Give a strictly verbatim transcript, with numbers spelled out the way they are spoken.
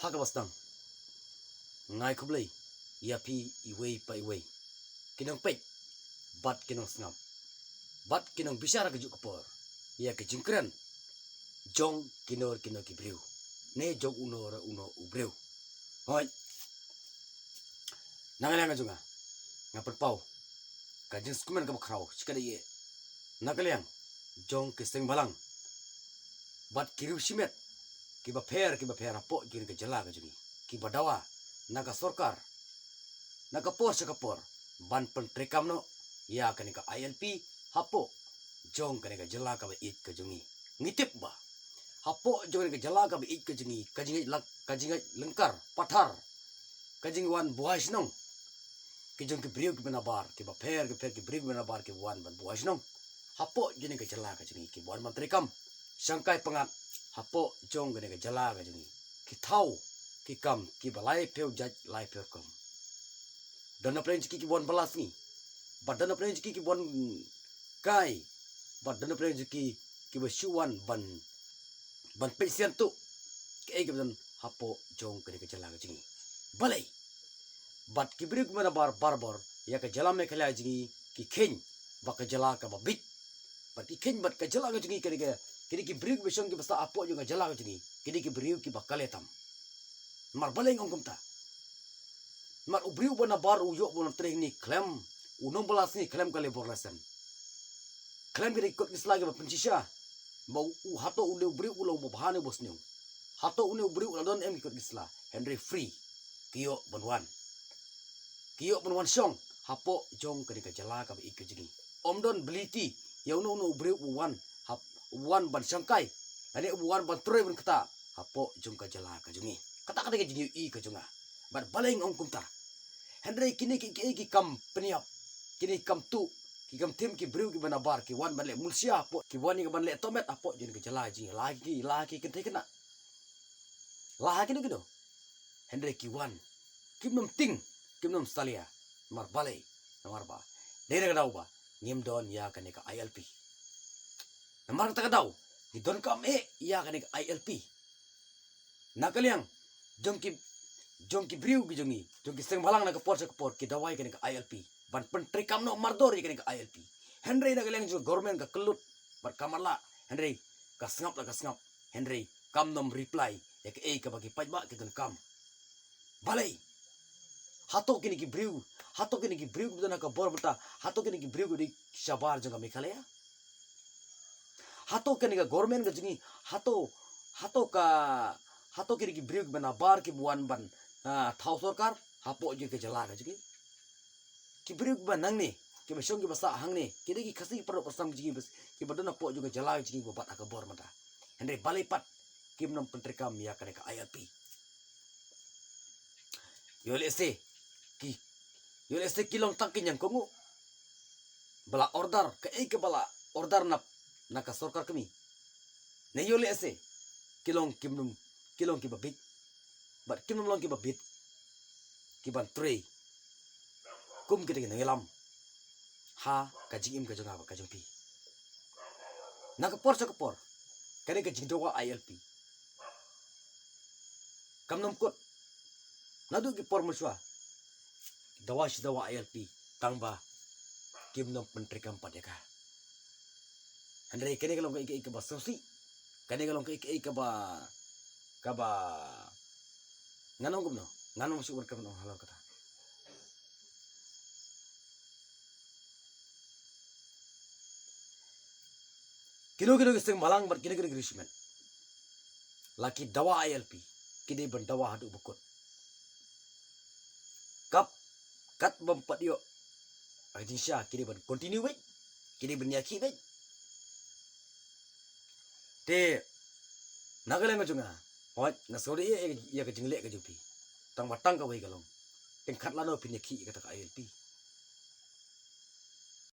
Ha kaba sdang, nga ai khublei ïa phi iwei pa iwei, ki nongpeit bad ki nongsngap bad ki nongbishar ha kajuh ka por ïa ka jingkren jong kino kino ki briew ne jong uno re uno u briew. Hooid, na ka liang ka jong nga, nga pynpaw ka jingsngewkmen kaba khraw shikatdei na ka liang jong ki seng bhalang bad ki riew shimet kiba pher kiba pher hapoh jong ka jylla ka jong ngi, kiba dawa na ka sorkar na ka por sha ka por ban pyntreikam noh ïa kane ka I L P hapoh jong kane ka jylla kaba ïeit ka jong ngi. Ngi tip ba hapoh jong kane ka jylla kaba ïeit ka jong ngi, ka jingïeit lak, ka jingïeit lyngkar pathar, ka jingwan buhai shnong ki jong ki briew kiba nabar kiba pher kiba pher, ki briew kiba nabar kiba wan ban buhai shnong hapoh jong kane ka jylla ka jong ngi, kiba wan ban treikam shangkai pyngngad hapoh jong kane ka jylla ka jong ngi. Ki thaw ki kam kiba laiphew jait laiphew rkam. Don napdeng jong ki kiba wan bylla sngi, bad don napdeng jong ki kiba wan kai, bad don napdeng jong ki kiba shu wan ban ban pynsian tuh kaei kaba don hapoh jong kane ka jylla ka jong ngi. Balei? Bad ki briew kiba nabar barabor ïa ka jylla Meghalaya jong ngi ki kheiñ ba ka jylla kaba bieit. Bad ki kheiñ bad ka jylla ka jong ngi, kine ki, kine ki briew kiba shong kiba sah hapoh jong ka jylla ka jong ngi, kine ki briew kiba kale tam. Namar balei nga ong kumta? Namar u briew uba nabar u ïoh ban trei hangne khlem u nongbylla sngi, khlem ka labour license, khlem kine ki kot ki sla kiba pynshisha ba u, hato une u briew u long uba bha ne uba sniew, hato une u briew u la don em ki kot ki sla. Hynrei free ki ïoh ban wan, ki ïoh ban wan shong hapoh jong kane ka jylla kaba ïeit ka jong ngi. Ym don ability ïa uno uno u briew uba wan hap, uba wan ban shangkai lane uba wan ban trei ban ktah hapoh jong ka jylla ka jong ngi. Kata ka dei ka jingïohi ka jong nga. Bad balei nga ong kumta? Hynrei kine ki, ki, ki kam pynïap, kine ki kam tuh, ki kam thim ki briew kiba nabar, ki wan ban leh munsha hapoh, ki wan ïa ka ban leh tohmet hapoh jong ka jylla jong ngi, la ki, la ki kynthei khynnah, la ha kino kino. Hynrei ki wan, kim nym tieng, kim nym salia. Namar balei? Namar ba dei na ka daw ba ngim don ïa kane ka I L P. Namar kata ka daw ngi donkam eh ïa kane ka I L P. Na ka liang jong ki, jong ki briew ki jong ngi, jong ki seng bhalang na ka por sha ka por ki dawa ïa kane ka I L P ban pyntreikam noh mardor ïa kane ka I L P. Hynrei na ka liang jong ka government ka kyllut bad ka matlah, hynrei ka sngap la ka sngap, hynrei kam nym reply ïa kaei kaba ki paidbah ki donkam. Balei? Hato kine ki briew, hato kine ki briew kiba don ha ka bor bynta, hato kine ki briew ki dei shabar jong ka Meghalaya? Hato kane ka government ka jong ngi, hato, hato ka, hato kine ki briew kiba nabar kiba wan ban, ah, thaw sorkar hapoh jong ka jylla ka jong ngi? Ki briew kiba nangne, kiba shong kiba sah hangne, ki dei ki Khasi ki paralok parasam ka jong ngi bas, kiba don hapoh jong ka jylla ka jong ngi kiba bat ha ka bor mynta. Hynrei balei pat kim nym pyntreikam ïa kane ka I L P? Ïoh lehse ki, ïoh lehse ki long tang ki ñiangkohnguh ba la order kaei kaba la order na, na ka sorkar kmie. Ne ïoh lehse ki long kim nym, ki long kiba bieit. Bad kim nym long kiba bieit ki ban trei kum kita ki nongïalam ha ka jingim ka jong nga bad ka jong phi. Na ka por sha ka por kane ka jingdawa I L P kam nym kut. Naduh ki por mynshuwa dawa shi dawa I L P, tang ba kim nym pyntreikam pat ïa ka. Hynrei kane ka long kaei kaei kaba sngewsih, kane ka long kaei kaei kaba, kaba, ngan ong kumno, ngan ym shu ban kren halor kata. Kino kino ki seng bhalang bad kino kino ki riew shimet, la ki dawa I L P, ki dei ban dawa haduh ba kut. Kap, kat bym pat ïoh ka jingshisha, ki dei ban continue beit, ki dei ban ïakhih beit. Te na ka liang ka jong nga, hooid, nga sngewdei ïa, ïa ka jingleh ka jong phi. Tang ba tang kawei ka long, tang khatlano phin ïakhih ïa kata ka I L P.